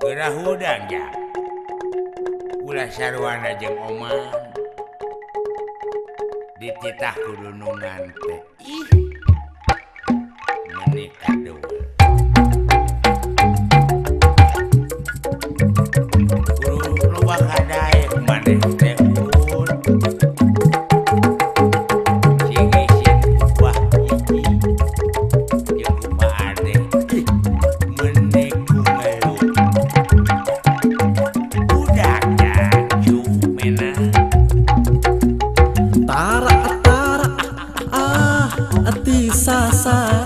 Geura hudang ya. Ulah sarwana jeung oman. Dititah kudu nungan teh. Ih. Meuni kadeul. Kudu loba kadaek maneh teh. Sing isin ku Bah Jiji jeung ku Pak Ade. Meuni ku ngeluh. Budak cu mena. Tara tara ah ati sasar.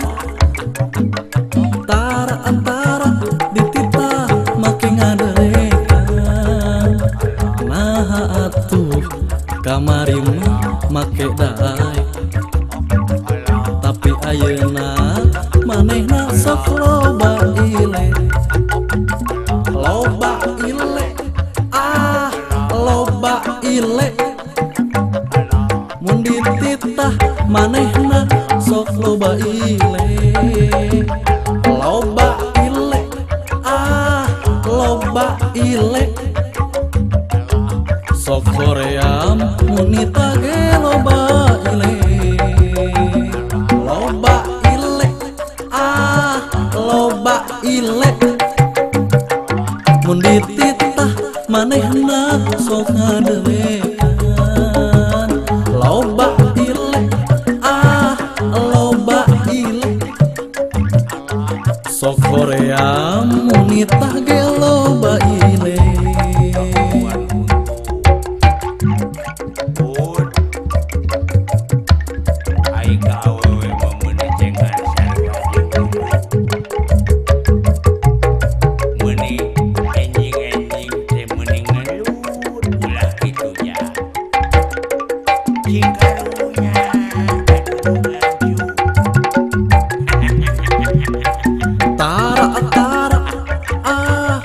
Tara antara dititah make ngadelekan. Naha atuh kamari mah make daek. Tapi ayeuna manehna sok loba ile. Loba ile ah loba ile. Mun dititah manehna sok loba ile. Loba ile ah loba ile. Sok hoream munita ge loba ile. Loba ile ah loba ile. Mun dititah manehna sok ngadelekan. Loba ile ah loba ile. Sok hoream munitah ge loba ile. Ai ka awewe mah meuni cengan sarua jeung meuni enjing-enjing teh meuni ngelut ulah kitu nya. Cing karunya aduh cu. Tara tara ah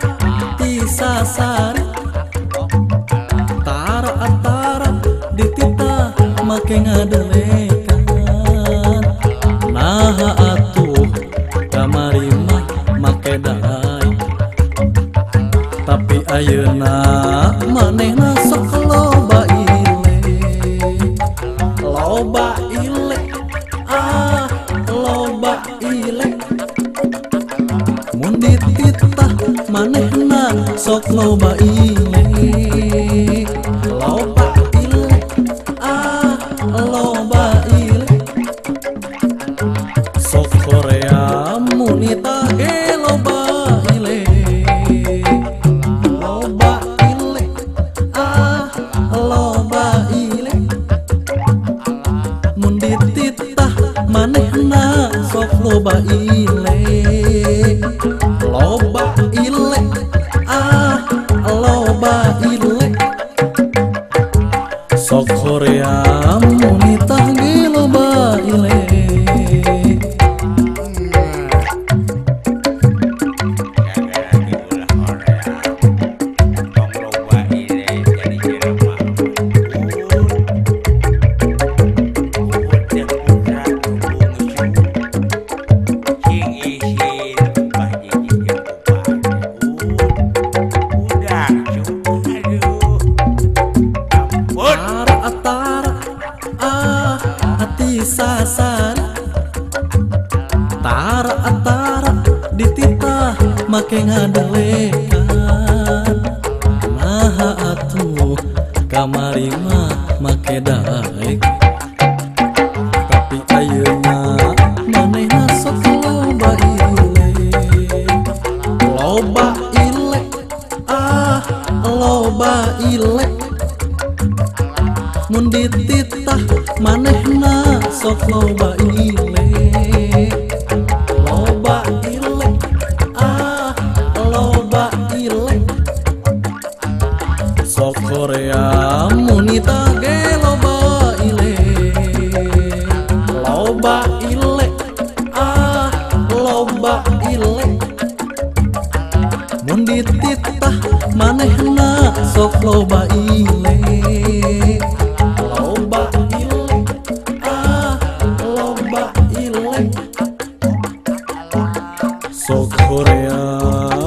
tisasar. Tara tara dititah make ngadelekan. Naha atuh kamari mah make daek. Tapi ayeuna manehna sok loba ile. Loba ile ah loba ile. Mun dititah manehna sok loba ile. Loba ile ah loba ile. Sok hoream munita ge loba ile. Loba ile ah loba ile. Mun dititah manehna sok loba ile. Loba ile ah loba ile. Sok hoream munitah ge loba ile. Gara-gara ge ulah hoream. Tong loba ile jadi jelema. Uut teh putra nu bungsu. Cing isin Bah Jiji jeung ku Pak Ade. Udah cu. Aduh. Ampun. Tara tara ah ati sasar. Tara tara dititah make ngadelekan. Naha atuh kamari mah make daek. Tapi ayeuna manehna sok loba ile. Loba ile ah loba ile. Mun dititah manehna sok loba ile. Loba ile ah loba ile. Sok hoream munita ge loba ile. Loba ile ah loba ile. Mun dititah manehna sok loba ile. Loba ile ah loba ile. Sok hoream